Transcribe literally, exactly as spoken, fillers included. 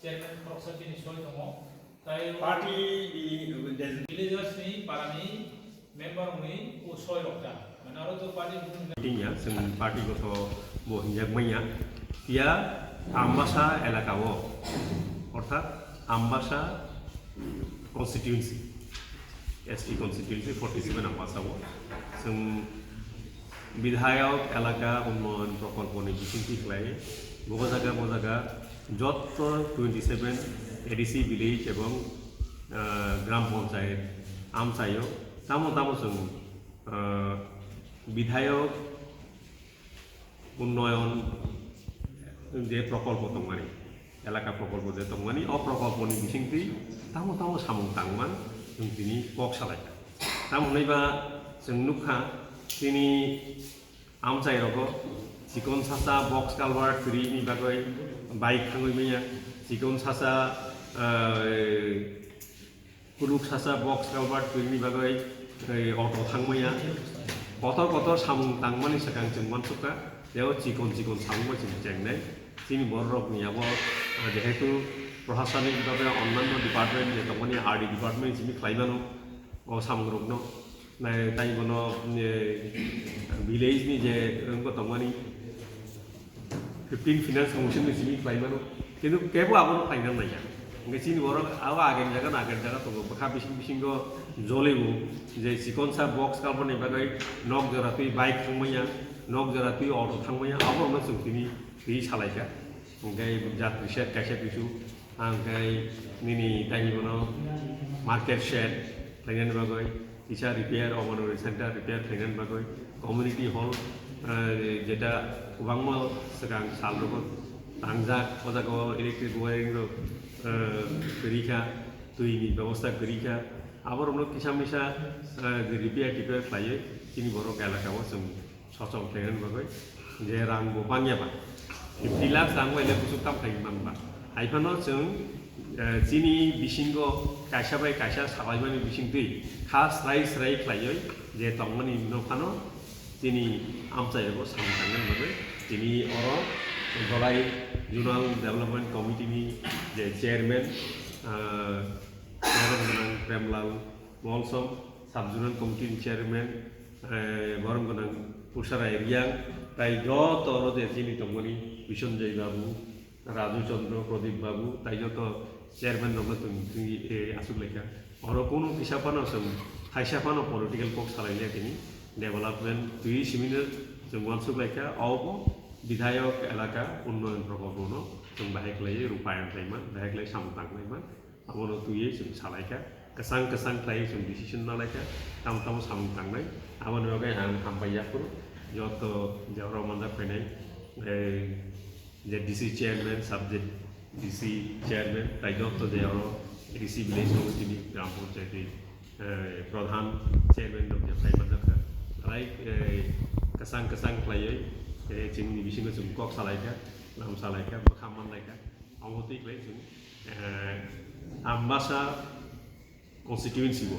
Chairman khoroksa bini soi tongo. Tai o Party ni, uh, des- villagers ni para ni member rok ni o soi rok ta. Mane aro to party ni meeting ya, chwng party gotho bo hinjak manya. Ya Ambasa elaka o, orthat Ambasa constituency, S T constituency forty seven Ambasa o. Chwng Bidhayok elaka unnoyon prokolponi bisingtwi khlai, bo jaga, bo jaga jotto twenty seven A D C village ebong, ah, gram panchayat amchaio tamo tamo chwng, ah, bidhayok unnoyon je prokolpo tongmani, elaka prokolpo je tongmani, o prokolponi bisingtwi tamo tamo samung tangman chwng tini kok salaikha. Tamo hwnwi ba chwng nukha, chini amchai rogo chikon sasa box culvert kwrwini bagwi bike thangwi manya, chikon sasa, ah, kuluk sasa box culvert kwrwini bagwi, eh, auto thangmaya. Kotor kotor samung tangmani swkang chwng uansukha, tei o chikon chikon samung bai chwng chengnai. Chini bororokni abo, ah, jehetu prohasanik babe onnanno department je tongmani R D department simi khlai mano, o samungrokno. Nai, tai bono, eh, village ni je wngbo tongmani fifteen finance commission ni simi khlai mano, kintu kebo abono khlaina naiya. Hingke chini borok abo agen jaga na agen jaga tongo, bwkha bising bisingo jolibo je chikon sa box culvert ni bagwi nok jora twi bike thangmaya, nok jora twi auto thangmaya, abo rokno chwng tini twi salaikha. Hingke jat research kaisa kisu Ang khe nini taini bono market shed khlainani bagwi, kisa repair, Anganwadi center repair khlainani bagwi, community hall, eh, jeta kwbangma swkang sal rogo tangjak, o jaga o electric wiring rok, eh, kwrwi kha, twi ni bebosta kwrwi kha, abo rok no kisa misa, eh, repair tipair khlaiwi chini borok elaka o chwng Sochong khlainani bagwi je rang bo bangya ba, fifty lakhs rang bai le kuchuk kam khlai man ba. Hai phano chwng, eh, chini bisingo kaisa bai kaisa salaimani bisingtwi kha srai srai khlaiwi je tongmani no phano chini amchai rogo samung tangnani bagwi tini oro Dholai Zonal Development Committee ni je chairman, eh, Premlal Molsom, Sub Zonal Committee ni Chairman, eh, borom gwnang Pusarai Riang, tai joto oro je chini tongmani Bisonjoi Babu, Raju Chandra, Pradip Babu, tai joto Chairman rokno chwng, chwng, eh, aswk laikha. Oro kunu kisa phano chwng thaisa phano political kok salai liya tini, development twi simi no chwng uansuk laikha, obo bidhayok elaka unnoyon prokolpo no chwng bahai khlaiwi rupayon khlaiman, bahai khlai samung tang khlaiman. Abono twiwi chwng salaikha, kwchang kwchang khlaiwi chwng decision nalaikha, tamo tamo samung tangnai. Aboni bagwi ang hambai yaphuru joto je oro manjak phainai, eh, je D C chairman, sub je D C chairman, tai joto je oro A D C village committee ni gram panchayat ni, eh, pradhan chairman rok je phai manjak kha. Alai, eh, kwchang kwchang khlaiwi, eh, chini bisingo chwng kok salaikha, lam salaikha, bwkha manlaikha. Omo twi khlai chwng, eh, Ambasa constituency o